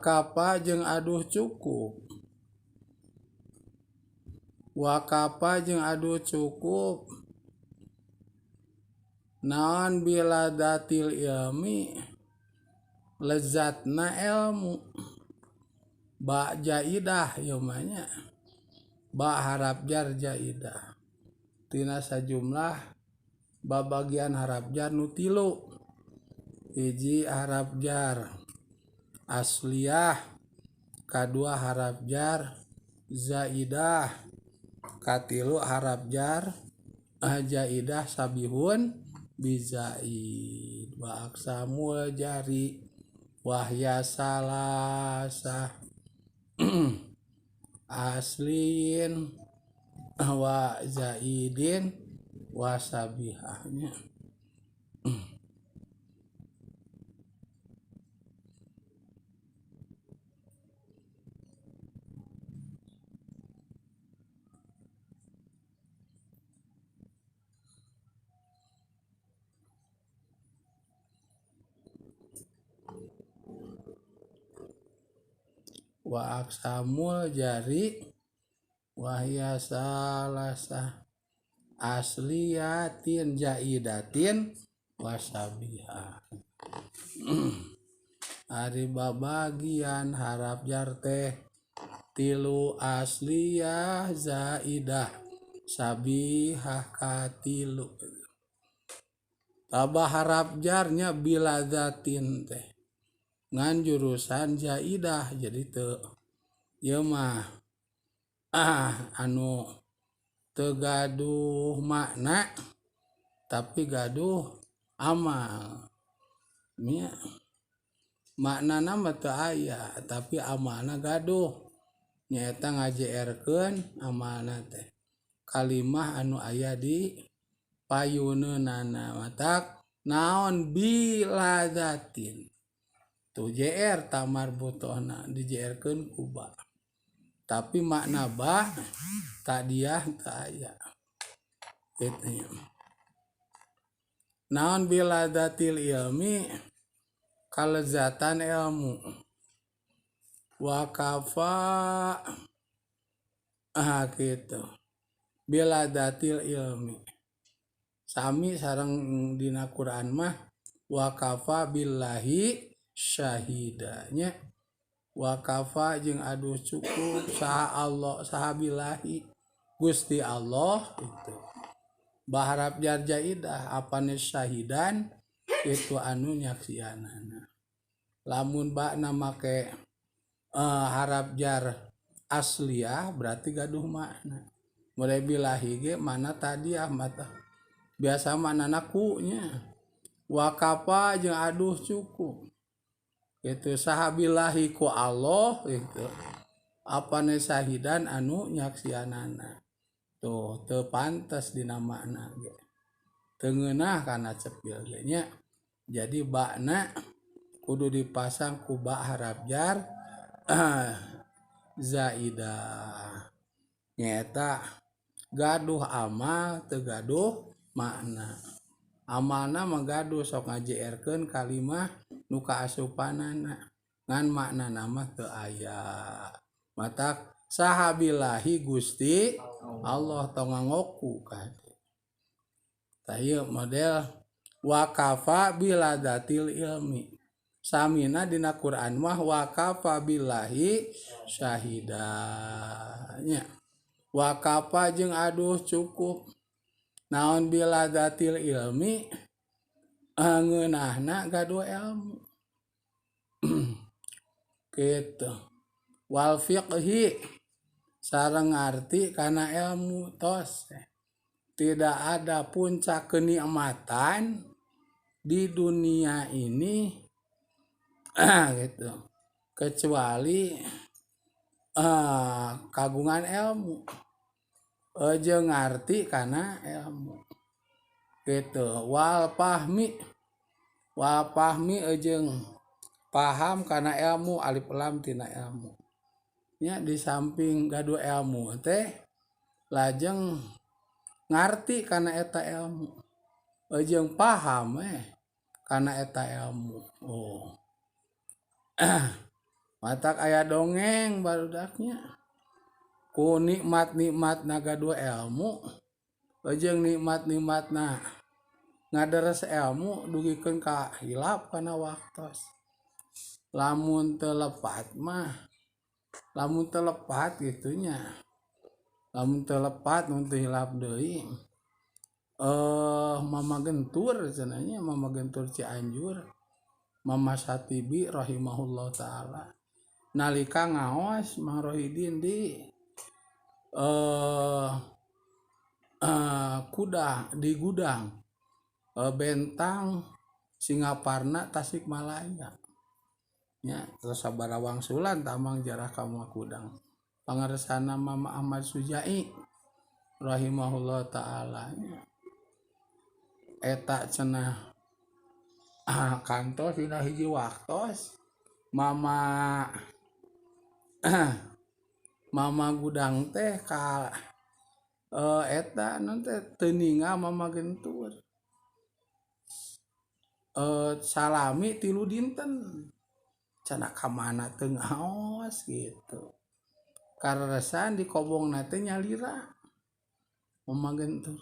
Kapa jeung aduh cukup. Wakapa jeung aduh cukup. Naon biladatil ilmi lezatna ilmu. Ba jaidah ieu mah nya. Ba harap jar jaidah. Tina sajumlah babagian harap jar nu tilu. Hiji harap jar asliyah, kadua harap jar zaidah, katilu harap jar jaidah sabihun bizaid. Wa aqsamul jari wahya salasah asliin wa zaidin wa sabihahnya. Wa aqsamul jari wahya salasah asliyatin jaidatin wasabiha. Ari babagian harap jar teh tilu asliyah zaidah sabihah katilu. Tabah harap jarnya biladatin teh ngan jurusan zaidah jadi teu ieu mah anu teu gaduh makna tapi gaduh amal. Nya maknana mah teu aya tapi amalna gaduh nyaeta ngajeerkeun amalna teh kalimah anu aya di payuneunana matak naon biladatin tuh JR tamar butohna di JR-keun ku ba tapi makna ba tadiah teu aya kitu. Naon biladatil ilmi kalezatan ilmu wa kafa kitu biladatil ilmi sami sareng dina Quran mah wa kafa billahi syahidanya wa kafa jeung aduh cukup saha Allah saha billahi Gusti Allah itu baharap jar jaidah apane syahidan itu anu nyaksianana. Lamun bakna make harap jar asliyah berarti gaduh makna. Mulai billahi ge mana tadiah mata biasa maknana ku nya. Wa kafa jeung aduh cukup. Itu sahabillahi ku Allah itu apane syahidan anu nyaksianana. Tuh teu pantes dina makna ge. Teu ngeunah kana cepil ge nya. Jadi bakna kudu dipasang ku ba harap jar zaidah. Nyaeta gaduh amal teu gaduh makna. Amalna mah gaduh sok ngajeerkeun kalimah nu kaasupanana ngan maknana mah teu aya. Matak sahabillahi Gusti Allah tong ngangoku kade. Tah ieu model wakafa biladatil ilmi. Samina dina Quran mah wakafa billahi syahidanya. Wakafa jeung aduh cukup. Naon biladatil ilmi ngeunahna gaduh ilmu. Kitu. Wal fiqhi sareng ngarti kana ilmu tos. Tidak ada puncak kenikmatan di dunia ini gitu kecuali kagungan ilmu jeung ngarti kana ilmu gitu. Wal fahmi jeung paham kana ilmu alif lam tina ilmu nya. Di samping gaduh ilmu teh lajeng ngarti kana eta ilmu jeung paham kana eta ilmu. Oh. Matak aya dongeng barudaknya ku nikmat-nikmat naga dua ilmu jeung nikmat-nikmatna ngaderes ilmu dugikeun ka hilap kana waktos. Lamun teu lepat mah, lamun teu lepat kitu nya. Lamun teu lepat mun teu hilap deui. Mama Gentur cenah nya, Mama Gentur Cianjur, Mama Satibi rahimahullah taala. Nalika ngaos Mang Rohidin di kuda di gudang Bentang Singaparna Tasikmalaya nya, terus sabaraha wangsulan tamang jarah ka Kudang pangaresana Mama Ahmad Sujai rahimahullah taala nya. Eta cenah kantos dina hiji waktos Mama Mama Gudang teh ka eta naon teh teu ningal Mama Gentur. Salami 3 dinten cenah ka mana teu ngaos gitu. Kareresan di kobongna teh nyalira Mama Gentur.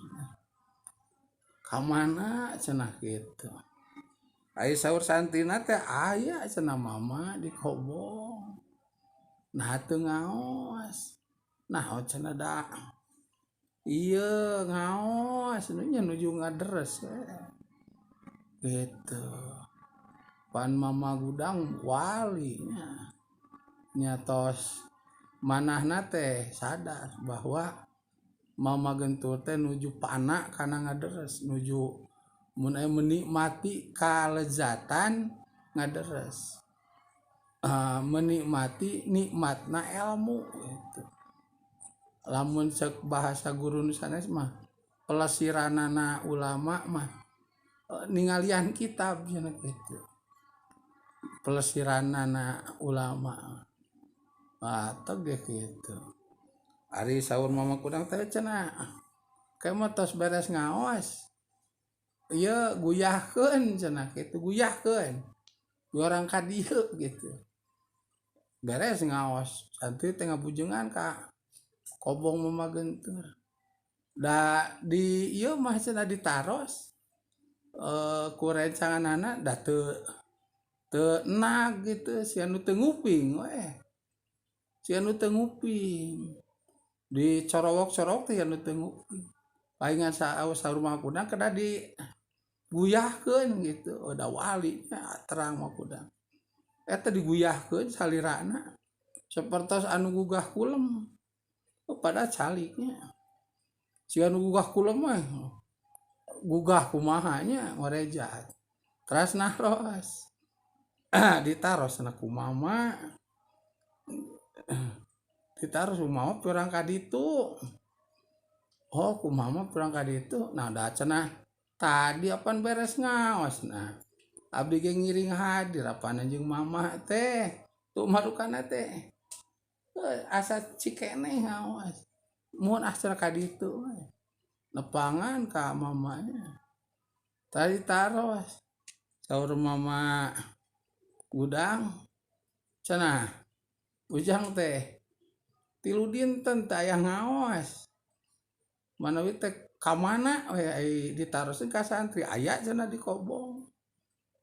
Ka mana cenah gitu. Ai saur santrina teh aya cenah mama di kobong. Nah teu ngaos. Nah cenah da. Ieu ngaos nya nuju ngaderes we. Gitu. Pan Mama Gudang wali nya. Nya tos manahna teh sadar bahwa Mama Gentur teh nuju pana kana ngaderes, nuju mun aya menikmati kalezatan ngaderes. Menikmati nikmatna ilmu gitu. Lamun cek bahasa guru nu sanes mah pelesiranana ulama mah ningalian kitab cenah kitu. Pelesiranana ulama. Atau ge kitu. Ari saur Mama Kudang teh cenah kayak mah tos beres ngaos. Ieu guyahkeun cenah kitu, guyahkeun. Orang ka dieu gitu. Beres ngaos, santri teh ngabujengan ka kobong Mama Gentur. Da di ieu mah cenah ditaros ku rencanganana da teu enak gitu, sia nu teu nguping we. Sia nu teu nguping. Di corowok-corowok teh anu teu nguping. Palingan saur Mama Kudang kedah diguyahkeun gitu. Oh, da wali nya terang Mama Kudang. Eta diguyahkeun salirana sapertos anu gugah kulem. Oh, pada caliknya. Siga nu gugah kulem mah gugah kumaha nya ngorejat. Teras naros. Ditaros na kumama. Ditaros kumaha pirang ka ditu. Oh, kumaha pirang ka ditu. Nah, da cenah tadi apan beres ngaos nah. Abdi ge ngiring hadir apan jeung mama teh. Tuh marukana teh. Asa cikene ngaos. Mun asa ka ditu we. Nepangan ka mamanya. Tadi taros. Saur Mama Gudang cenah Ujang teh 3 dinten teh aya ngaos. Manawi teh ka mana we ai ditaroskeun ka santri aya cenah di kobong.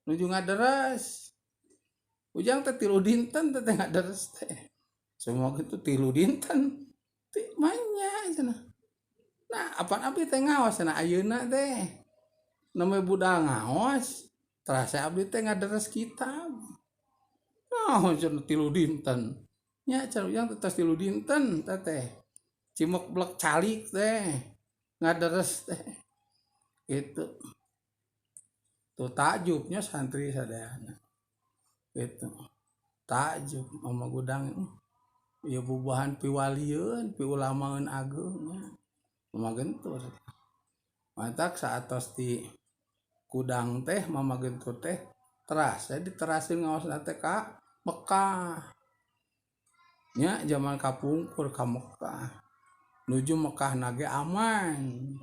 Nuju ngaderes. Ujang teh 3 dinten teh ngaderes teh. Semua gitu 3 dinten. Manya cenah. Nah, apan abdi teh ngaos cenah ayeuna teh. Name budak ngaos, terasa abdi teh ngaderes kitab. Nah, cenah 3 dinten. Nya cenah ujang teh tos 3 dinten teh teh. Cimek blek calik teh. Ngaderes teh. Gitu. Tuh takjubnya santri sadayana. Gitu. Takjub Mama Gudang. Ya bubuhan piwalieun, piulamaeun ageung nya. Mama Gentur. Matak saatos di Kudang teh Mama Gentur teh terasa diterasin ngaosna teh ka Mekah. Nya zaman kapungkur ka Mekah. Nuju Mekah nage aman.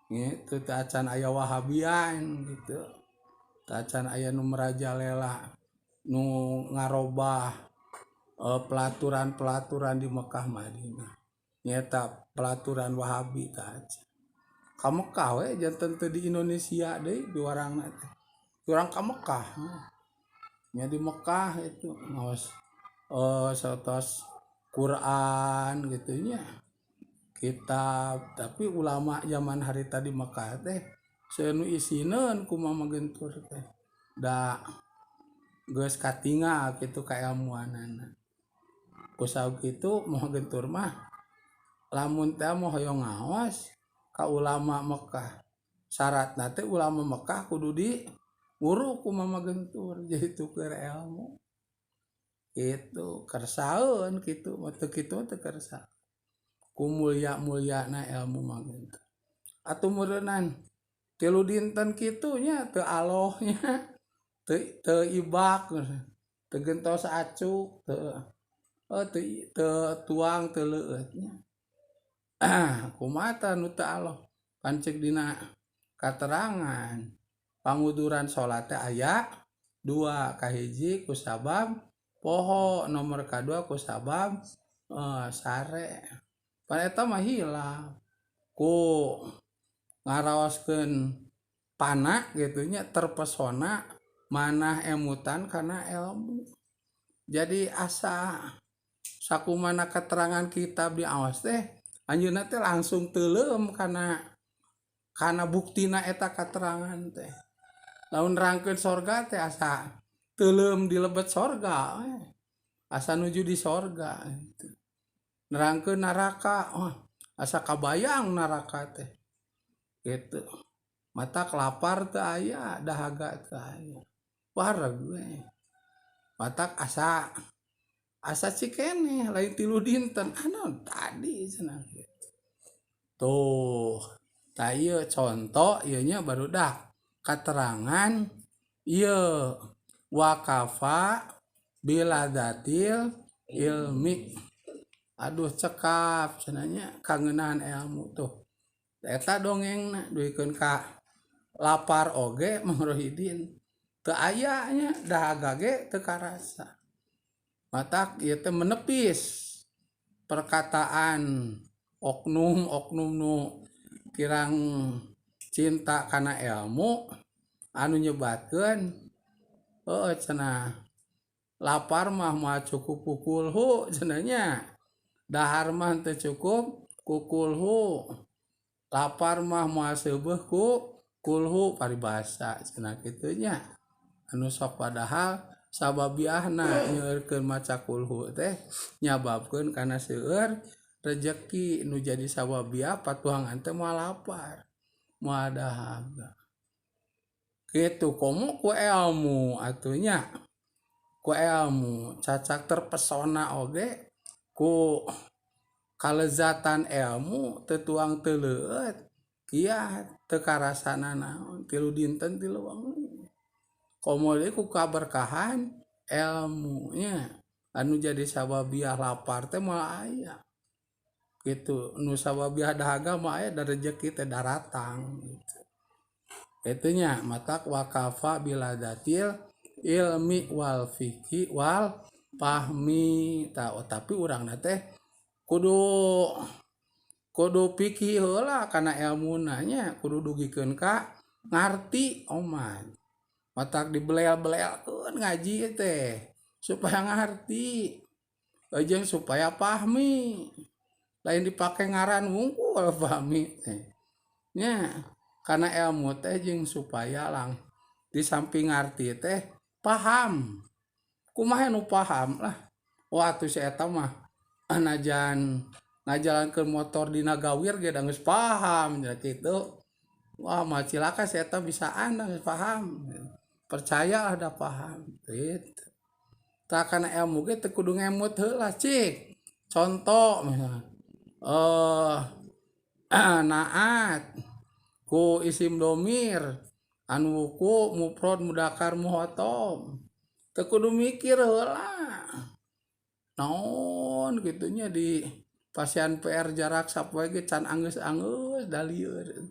Gitu teh acan aya Wahabian gitu. Teh acan aya nu merajalela nu ngarobah Pelaturan-pelaturan di Mekah Madinah nyata pelaturan Wahabi tah ka Mekah we janten teu di Indonesia deui diwarangna teh urang ka Mekah nya di Mekah itu ngaos satos Quran gitu nya kitab tapi ulama zaman harita di Mekah teh seueur nu isineun ku Mama Gentur teh da geus katingal kitu kailmuanana ku sabab kitu Mama Gentur mah lamun teh moal hoyong ngaos ka ulama Mekah syaratna teh ulama Mekah kudu diuruk ku Mama Gentur jadi tuker ilmu itu kersaeun kitu mah teu kitu teu kersa ku mulia-muliana ilmu mah gitu atuh meureunnan 3 dinten kitu nya teu aloh nya teu ibak teu gentos acuk teu teu tuang teu leueut nya kumaha tah nu teu aloh pancek dina katerangan panguduran salat teh aya 2 kahiji ku sabab poho nomor kadua ku sabab sare pan eta mah hilap ku ngaraoskeun pana gitu nya terpesona manah emutan kana ilmu jadi asa sakumana keterangan kitab diaos teh anjeunna teh langsung teuleum kana buktina eta katerangan teh lamun nerangkeun sorga teh asa teuleum di lebet sorga asa nuju di sorga gitu. Nerangkeun neraka oh, asa kabayang neraka teh gitu mata kelapar teu aya dahaga teu aya wareg we matak asa cikene lain 3 dinten anu tadi cenah gitu tuh tah ieu contoh ieu nya barudak katerangan ieu wakafa biladatil ilmi aduh cekap cenahnya kangeunaan ilmu tuh eta dongengna duikeun ka lapar oge Mang Rohidin teu aya nya dahaga ge teu karasa matak ieu teh menepis perkataan oknum-oknum nu kirang cinta kana ilmu anu nyebatkeun heueuh cenah lapar mah moal cukup kukulhu cenah nya dahar mah teu cukup kukulhu lapar mah moal seubeuh ku kulhu paribasa cenah kitu nya anu sok padahal sababiahna nyeueurkeun maca kulhu teh nyababkeun kana seueur rejeki nu jadi sababiah patuangan teh moal lapar moal dahaga kitu komo ku ilmu atuh nya ku ilmu cacak terpesona oge ku kalezatan ilmu teu tuang teu leueut kiat teu karasana naon 3 dinten 3 wengi komo deui ku kaberkahan ilmunya anu jadi sababiah lapar teh moal aya kitu nu sababiah dahaga mah aya da rejeki teh daratang gitu itu nya matak wakafa biladatil ilmi wal fikhi wal pahmi ta oh, tapi urangna teh kudu fikih heula kana ilmuna nya kudu dugikeun ka ngarti oman matak dibelel-belelkeun ngaji teh supaya ngarti jeung supaya pahmi lain dipake ngaran wungkul pahmi teh nya kana ilmu teh jeung supaya lang di samping ngarti teh paham kumaha nu paham lah wah atuh si eta mah najan ngajalankeun motor dina gawir ge da geus paham nya kitu wah mah cilaka si eta bisaan da geus paham percaya lah da paham gitu tah kana ilmu ge teu kudu ngemut heula cik contoh misalnya naat ku isim domir anu wuku mufrad mudakar muhotom teu kudu mikir heula naon kitu nya di pasian PR jarak sapoe ge can anggeus-anggeus da lieur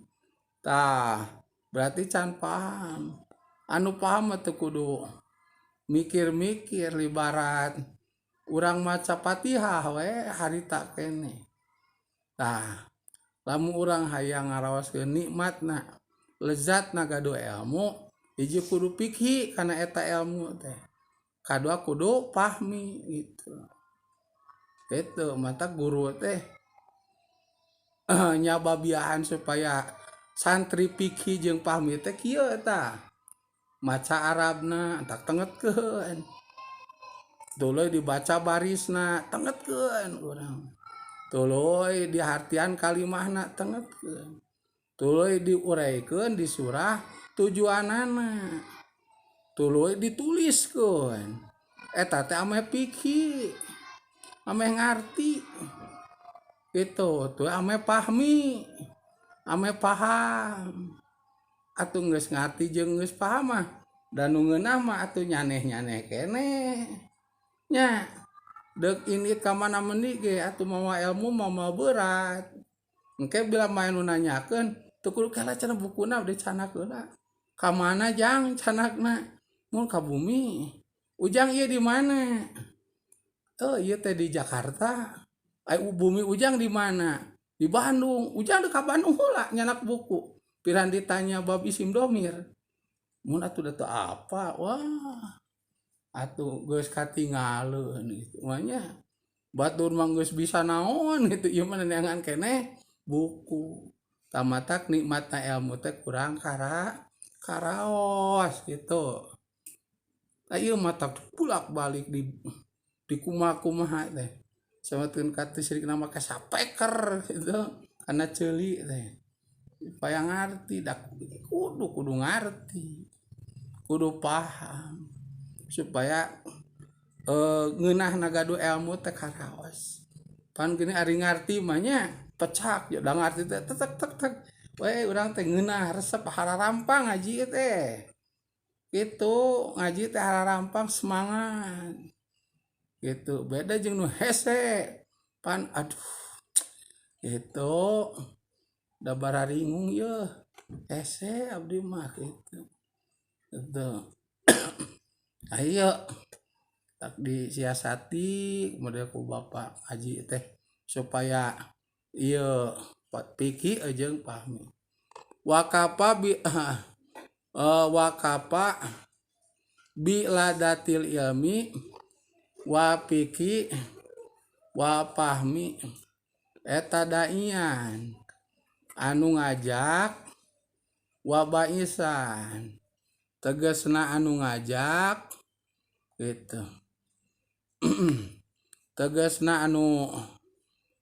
tah berarti can paham anu paham mah teu kudu mikir-mikir libarat Urang maca Fatihah we harita keneh. Tah, lamun urang hayang ngaraoskeun nikmatna, lezatna gaduh ilmu, hiji kudu fikih kana eta ilmu teh. Kadua kudu pahmi gitu. Gitu, mata guru teh nyababiaan supaya santri fikih jeung pahmi teh kieu eta. Maca Arabna tak tengetkeun. Tuluy dibaca barisna tengetkeun urang. Tuluy dihartian kalimahna tengetkeun. Tuluy diuraikeun di surah tujuanana. Tuluy dituliskeun. Eta teh ameh fikih, ameh ngarti. Gitu, tuh ameh pahmi, ameh paham. Atuh geus ngarti jeung geus paham mah da nu ngeunah mah atuh nyaneh-nyaneh keneh. Nya deuk ini ka mana meuni ge atuh mawa ilmu mawa berat. Engke bila main nu nanyakeun teu kudu kala cenah bukuna dicanakeunna. Ka mana jang canakna? Mun ka bumi. Ujang ieu di mana? Oh, ieu teh di Jakarta. Ai bumi Ujang di mana? Di Bandung. Ujang deuk ka Bandung heula nyanak buku. Piran ditanya bab isim domir. Mun atuh da teu apa? Wah. Atuh geus katingaleun gitu. Manya batur mah geus bisa naon gitu. Ieu mah neangan keneh buku. Tamatak nikmatna ilmu teh kurang karaos gitu. Tah ieu mah tak bolak-balik di kumaha-kumaha teh. Samatkeun ka teu sirik nama ka sapeker gitu kana ceuli teh. Supaya ngarti da kudu ngarti. Kudu paham supaya ngeunahna gaduh ilmu teh karaos. Pan geuning ari ngarti mah nya pecak ya da ngarti teh tek tek tek. We urang teh ngeunah resep hararampang ngaji teh. Gitu ngaji teh hararampang semangat. Gitu beda jeung nu hese pan aduh gitu da bararingung yeuh hese abdi mah gitu. Gitu. Ayo tak disiasati kemudian ku bapak haji teh supaya ieu pikir jeung pahmi. Wakapa bi wakapa bi ladatil ilmi wa piki wa pahmi eta daian anu ngajak wa baisan tegasna anu ngajak gitu. Tegasna anu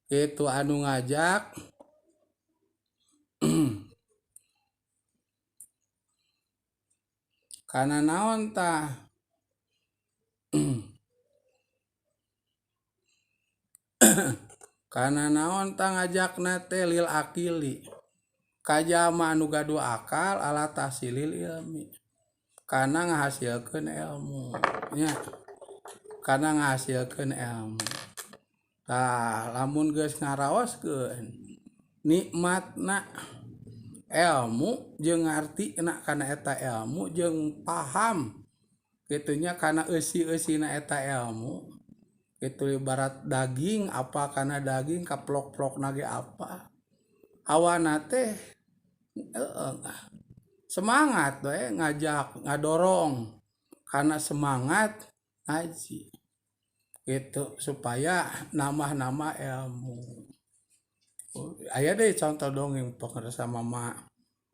itu anu ngajak kana naon tah kana naon tah ngajakna teh lil akili kajama anu gaduh akal ala tahsilil ilmi kana ngahasilkeun ilmu nya kana ngahasilkeun ilmu. Tah lamun geus ngaraoskeun nikmatna ilmu jeung ngartina kana eta ilmu jeung paham kitu nya kana eusi-eusina eta ilmu itu ibarat daging apa kana daging kaplok-plokna ge apa hawana teh semangat we ngajak ngadorong kana semangat ngaji gitu supaya nambah-nambah ilmu. Aya deui contoh dongeng pangersa mama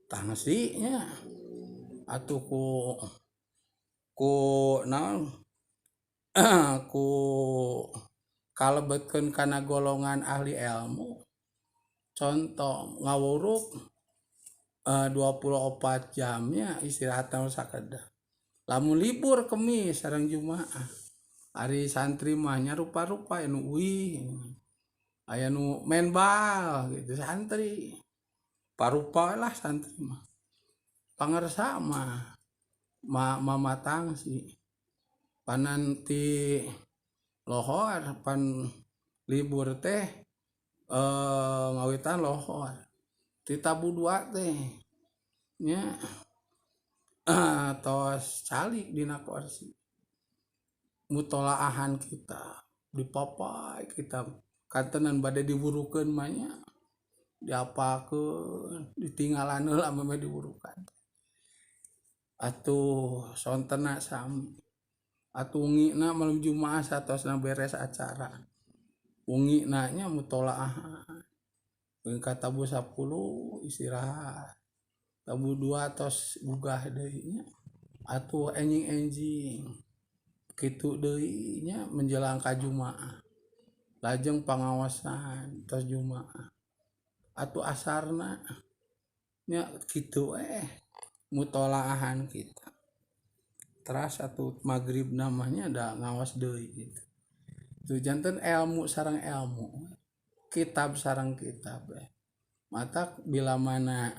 tangsi nya atuh ku naon ku kalebetkeun kana golongan ahli ilmu. Contoh ngawuruk 24 jamnya istirahat sakedah. Lamun libur Kemis sareng Jumaah. Ari santri mah nya rupa-rupa anu uih aya nu main bal gitu santri. Parupa lah santri mah. Pangersa mah mama tangsi. Pananti lohor pan libur teh ngawitan lohor. Ti tabu dua teh nya tos calik dina kursi. Mutolaahan kita. Dipapai kitab kantenan bade diwurukeun mah nya diapakeun ditinggalan heula mah diwurukan. Atuh sontena sami atuh ungina malam Jumaah satosna beres acara ungina nya mutolaah ka tabuh 10 istirahat tabuh 2 tos gugah deui nya atuh enjing-enjing kitu deui nya menjelang ka Jumaah lajeng pangaosan tos Jumaah atuh asarna nya kitu mutolaahan kita teras atuh magrib namanya da ngaos deui gitu. Tuh janten ilmu sareng ilmu, kitab sareng kitab. Matak bila mana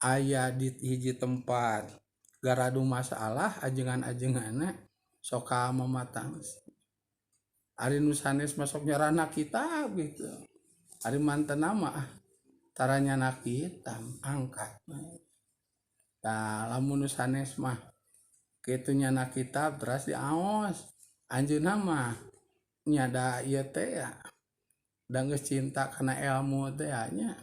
aya di hiji tempat garadu masalah ajengan-ajenganna soka mamatang. Ari nu sanes masuk nyarana kitab gitu. Ari mantena mah tara nyana kitab angkat. Tah lamun nu sanes mah kitu nyana kitab teras diaos. Anjeunna mah nyada ieu teh ya da geus cinta kana ilmu teh nya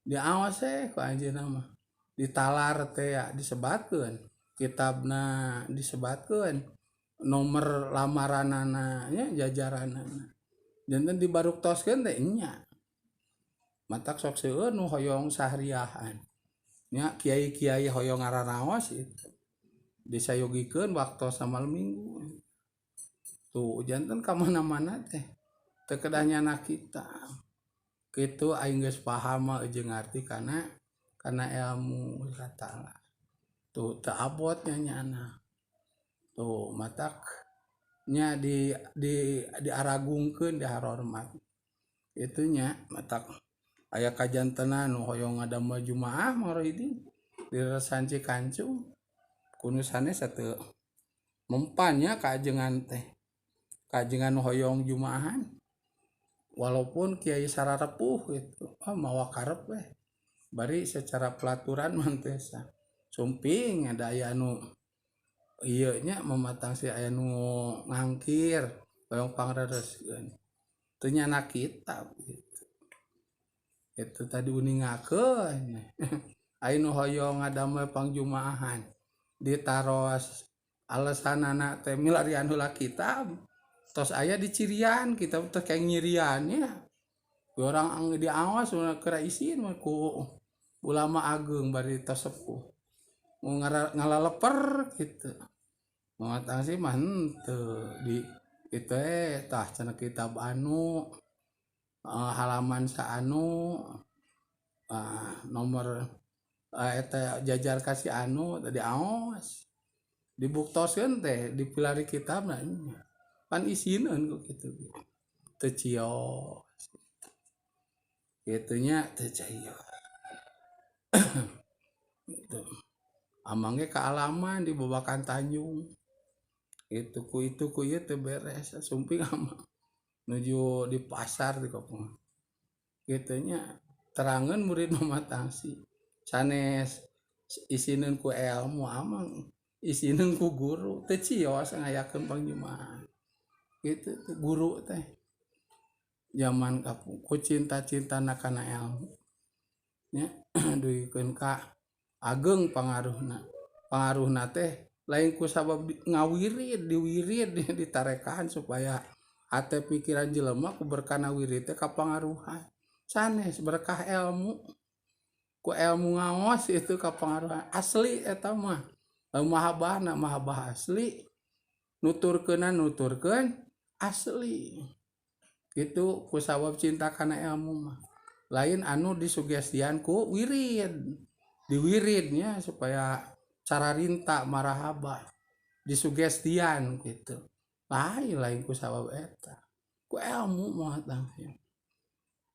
diaos ku anjeunna mah ditalar teh ya disebatkeun kitabna disebatkeun nomor lamaranana nya jajaranana janten dibaruktoskeun teh nya matak sok seueur nu hoyong sahriahan nya kiai-kiai hoyong ngararaos itu disayogikeun waktos malam minggu. Tuh janten ka mana-mana teh teu kedah nyana kitab. Kitu aing geus paham mah jeung ngarti kana ilmu katalah. Tuh teu abot nya nyana. Tuh matak nya di diaragungkeun dihormat. Itu nya matak aya kajantenan nu hoyong ngadamel Jumaah marohidin diresan Cikancung kuno sanes teu mempan nya kaajengan teh. Kajengan hoyong Jumaahan walaupun kiai sararepuh gitu mawa karep weh bari secara pelaturan mah teu sah sumping ada aya nu ieu nya mematang si aya nu ngangkir hoyong pangrereskeun teu nyana kitab gitu itu tadi uningakeun aya nu hoyong ngadamel pangjumaahan ditaros alesanana teh milarian heula kitab tos aya di cirian kita teh kayak nyiriannya orang diawas keur isin mah ku ulama ageung bari tos sepuh mau ngalaleper gitu matang sih mah henteu di kitu tah cenah kitab anu halaman saanu nomor eta jajar kasih anu tadi aos dibuktoskeun teh dipilari kitabna pan isineun ku kitu teu cios kitu nya teu cios gitu amang ge kaalaman di Babakan Tanjung itu ku ieu teu beres sumping amang nuju di pasar di kampung kitu nya terangeun murid mamatangsi sanes isineun ku ilmu amang isineun ku guru teu cios ngayakeun pangjumahan gitu guru teh zaman kapung ku cinta-cintana kana ilmu nya duikeun ka ageng pangaruhna teh lain ku sabab ngawirid diwirid ditarekan supaya hate pikiran jelema ku berkana wirid teh kapangaruhan sanes berkah ilmu ku ilmu ngaos itu kapangaruhan asli eta mah mahabbahna mahabbah asli nuturkeun asli itu ku sabab cinta kana ilmu mah lain anu disugestian ku wirid diwiridnya supaya cara rinta marahaba disugestian gitu lain ku sabab eta ku ilmu mah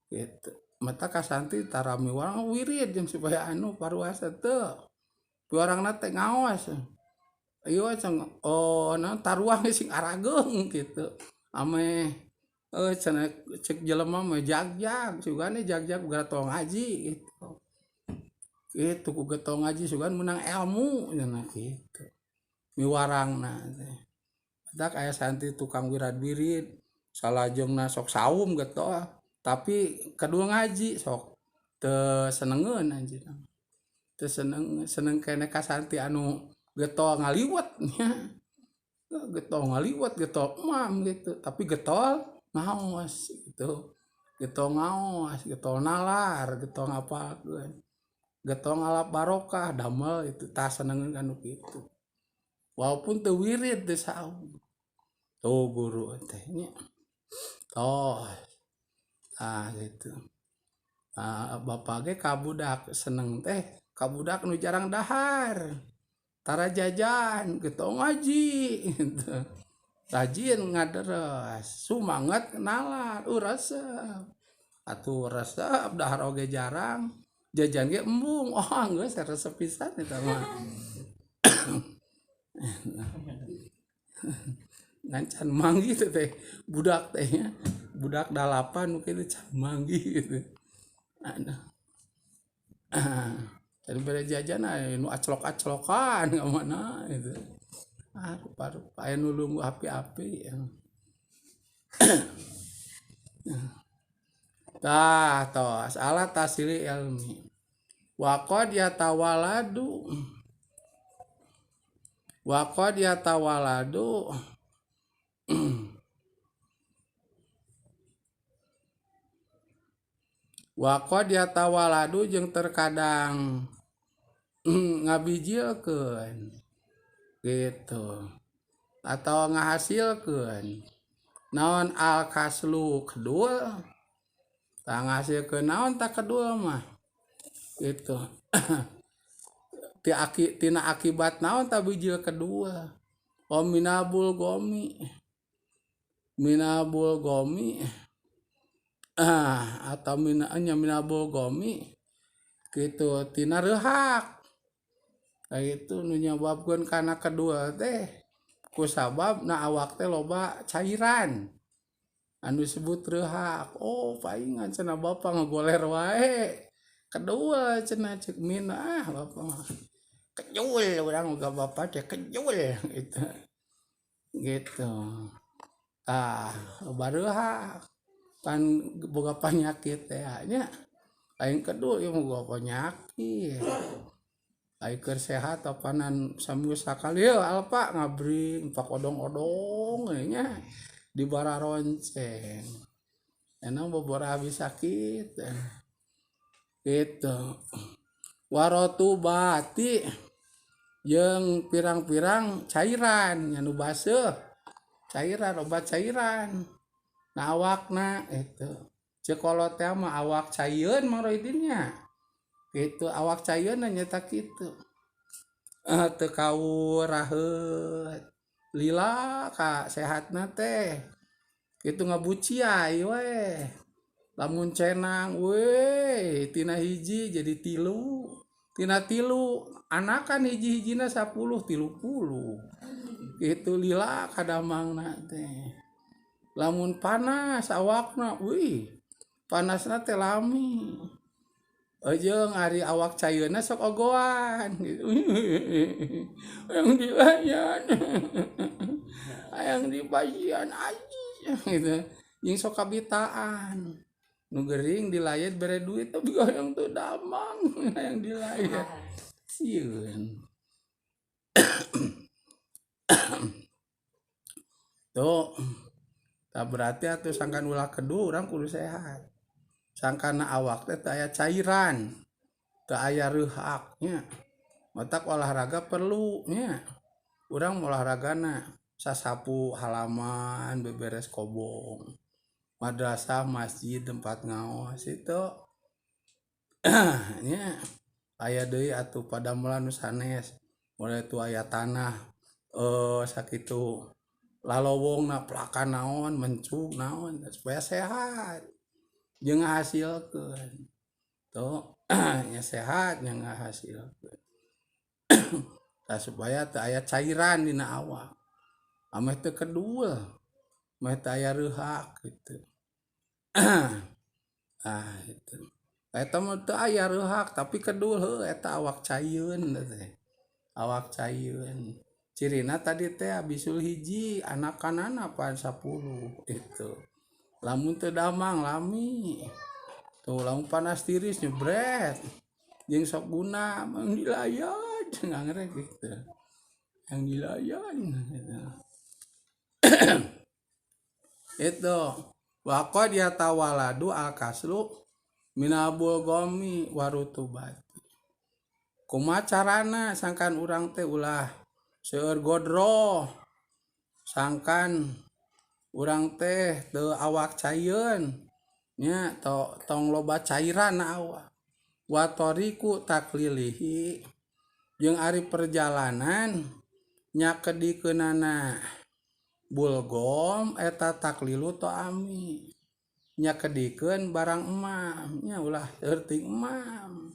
gitu mata kasanti tarami warang wirid jeung supaya anu paruasa teu warangna teh ngaos ieu ceng oh na taruah sing arageung gitu ame cenah cek jelema mah jagjag sugane jagjag gara tong ngaji gitu itu ku getong ngaji sugan menang ilmu cenah kitu miwarangna teh tak aya santri tukang wirad-wirid Salajengna sok saum getol tapi kedua ngaji sok teu senengeun anjeunna. Teu seneng seneng keneh ka santri anu getol ngaliwet nya. Getol ngaliwet, getol emam gitu, tapi getol ngaos gitu. Getol ngaos, getol nalar, getol ngapalkeun. Getol ngalap barokah damel itu tah senengeun anu kitu. Walaupun teu wirid teu saum. Tuh guru teh nya. Toh. Ah gitu. Ah, bapak ge ka budak seneng teh ka budak nu jarang dahar. Tara jajan getol ngaji gitu. Rajin ngaderes, sumanget nalar, resep. Atuh resep dahar oge jarang, jajan ge embung. Oh geus resep pisan eta mah. Ngan can manggih teh budak teh nya. Budak 8 nu kitu can manggih gitu. Aduh. Tadi bere jajan aya nu aclok-aclokan ka mana gitu. Ah rupa-rupa aya nu lungguh api-api. Tah tos alat tasili ilmi. Wa qad yatawaladu. Wa qad yatawaladu. Wa qad yatawaladu jeung terkadang ngabijilkeun gitu atau ngahasilkeun naon al kaslu kedul tah ngahasilkeun naon tak kedul mah gitu. Tina akibat naon tak bijil kedua. Oh minabul gomi, minabul gomi atau minabul gomi gitu tina reuhak. Kayak itu nu nyebabkeun kana kedua teh kusabab na awak teh loba cairan anu disebut reuhak. Oh paingan cenah bapa ngagoler wae kedua cenah cek min ah bapa mah kejul urang uga bapa teh kejul gitu gitu. Ah bareuhak pan boga penyakit teh nya aing kedua ieu boga penyakit. Aing keur sehat apanan saminggu sakali yeuh alpa ngabring pak odong-odong nya di bararonceng. Enang bobora habis sakit gitu. Warotu bati jeung pirang-pirang cairan nya nu baseuh. Cairan obat cairan. Nah awakna itu. Ceuk kolot teh mah awak caieun Mang Rohidin nya. Gitu awak caieun nyata kitu. Teu kaur raheut. Lila ka sehatna teh. Kitu ngabuciai we. Lamun cenang we tina hiji jadi 3. Tina 3 anakan hiji-hijina 10 30. Kitu lila kadamangna teh. Lamun panas awakna wih panasna teh lami. Jeung ari awak cayeuna sok ogoan gitu. Yang dilayan. Hayang dipasian aja gitu. Jeung sok kabitaan. Nu gering dilayat bere duit tapi hayang teu damang hayang dilayat. Sieun. Tuh. Tah berarti atuh sangkan ulah kedua urang kudu sehat. Sangkana awak teh teu aya cairan, teu aya reuhak nya. Matak olahraga perlu nya. Urang olahragana sasapu halaman, beberes kobong, madrasah, masjid, tempat ngaos itu nya. Aya deui atuh padamelan nu sanes, mulai tu aya tanah sakitu lalowongna pelakan naon, mencug naon supaya sehat. Jeung ngahasilkeun. Tuh nya sehat nya ngahasilkeun. Tah supaya teu aya cairan dina awak. Ameh teu kedul, ameh teu aya reuhak gitu. Ah gitu. Eta mah teu aya reuhak tapi kedul heuh eta awak caieun teh. Awak caieun. Cirina tadi teh bisul hiji anakanana pan 10 itu. Lamun teu damang lami. Tuh lamun panas tiris nyebret. Jeung sok guna mang dilayan ngangrek gitu. Yang dilayan gitu. Itu waqad yatawaladu al-kaslu minabul gomi warutubati. Kumaha carana sangkan urang teh ulah seueur godroh, sangkan urang teh teu awak caieun nya, tong loba cairan na awak. Wa tariqu taklilihi jeung ari perjalanan nya kedikeunana bulgom eta taklilu ta'ami nya kedikeun barang emam nya, ulah seueur teuing emam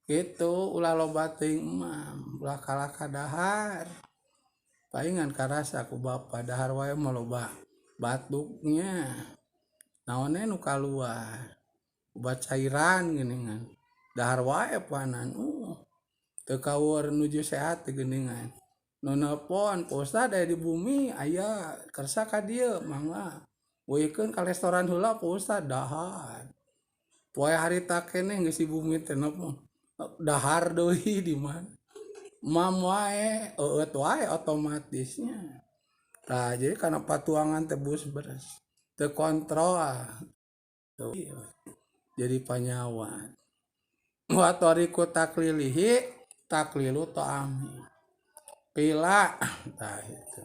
gitu, ulah loba teuing emam, ulah kalah ka dahar. Palingan karasa ku bapa dahar wae mah loba batuknya, naonnya nu kaluar obat cairan geuningan, dahar wae panan teu kaur nuju sehat teh geuningan. Nu nelpon Pak Ustad aya di bumi aya kersa ka dieu mangga weuikeun ka restoran heula Pak Ustad dahar. Poe harita keneh geus di bumi teh nelpon dahar deui di mana mam wae eueut wae otomatisnya. Tah jadi kana patuangan teh bus beres teu kontrol jadi panyawan. Wa tariqu taklilihi taklilu ta'ami. Pila tah itu.